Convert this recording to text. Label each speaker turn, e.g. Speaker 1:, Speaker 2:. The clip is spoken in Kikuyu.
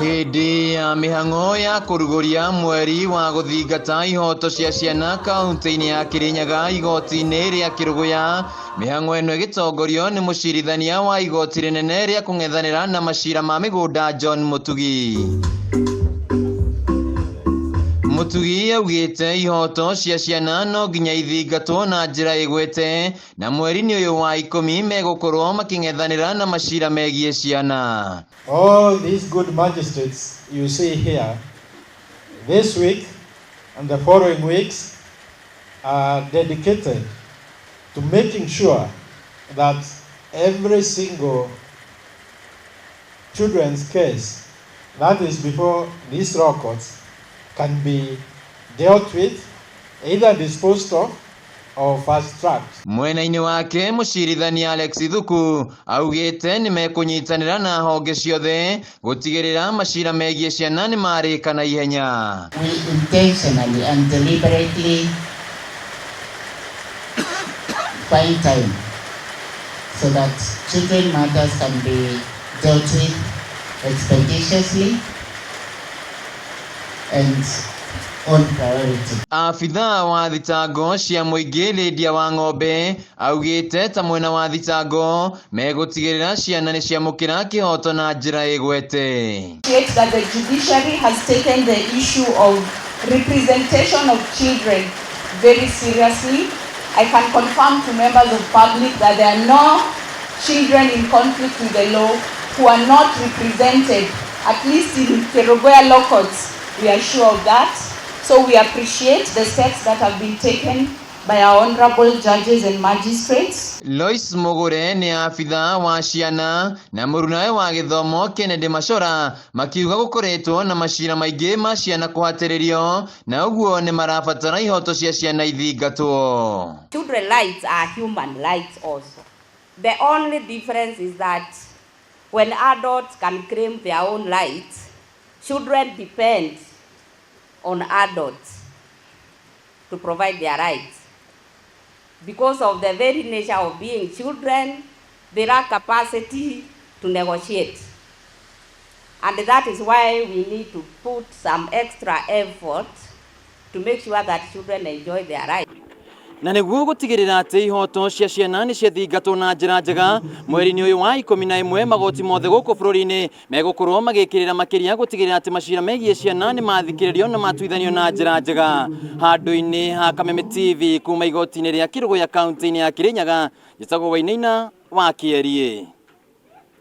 Speaker 1: Hĩndĩ ya mĩhang'o ya kũrugũria mweri wa gũthingata ihoto cia ciana kaunti-inĩ ya Kirinyaga igoti-inĩ rĩa Kĩrũgũya, mĩhang'o ĩno ĩgĩtongorio nĩ mũcirithania wa igoti rĩnene rĩa kũng'ethanĩra na macira ma mĩgũnda John Mũtugi. Mũtugi augĩte ihoto cia ciana no nginya ithingatwo na njĩra ĩgwete na mweri-inĩ ũyũ wa 10 megũkorwo makĩng'ethanĩra na macira megiĩ ciana.
Speaker 2: All these good magistrates you see here, this week and the following weeks are dedicated to making sure that every single children's case that is before these law courts can be dealt with, either disposed of or fast-tracked.
Speaker 1: Mwena-inĩ wake mũcirithania Alex Thuku augĩte nĩ mekũnyitanĩra na honge ciothe gũtigĩrĩra macira megiĩ ciana nĩ marĩka na ihenya.
Speaker 3: We intentionally and deliberately find time so that children matters can be dealt with expeditiously and on priority.
Speaker 1: Abithaa wa thitango cia mũingĩ Lydia Wang'ombe augĩte ta mwena wa thitango megũtigĩrĩra ciana nĩ ciamũkĩra kĩhoto na njĩra ĩgwete.
Speaker 4: That the judiciary has taken the issue of representation of children very seriously. I can confirm to members of public that there are no children in conflict with the law who are not represented, at least in Kerugoya law courts. We are sure of that. So we appreciate the steps that have been taken by our honorable judges and magistrates.
Speaker 1: Lois Mugure nĩ abithaa wa ciana na mũrunawe wa gĩthomo Kennedy Machora makiuga gũkoretwo na macira maingĩ ma ciana kũhatĩrĩrio na ũguo nĩ marabatara ihoto cia ciana ithingatwo.
Speaker 5: Children rights are human rights also. The only difference is that when adults can claim their own rights, children depend on adults to provide their rights. Because of the very nature of being children, they lack capacity to negotiate. And that is why we need to put some extra effort to make sure that children enjoy their rights.
Speaker 1: Na nĩguo gũtigĩrĩra atĩ ihoto cia ciana nĩ ciathingatwo na njĩra njega, mweri-inĩ ũyũ wa 11 magoti mothe gũkũ bũrũri-inĩ megũkorwo magĩkĩrĩra makĩria gũtigĩrĩra atĩ macira megiĩ ciana nĩ mathikĩrĩrio na matuithanio na njĩra njega. Handũ-inĩ ha Kameme TV kuma igoti-inĩ rĩa Kĩrũgũya kaunti-inĩ ya Kĩrĩnyaga, njĩtagwo Wainaina wa Kĩeriĩ.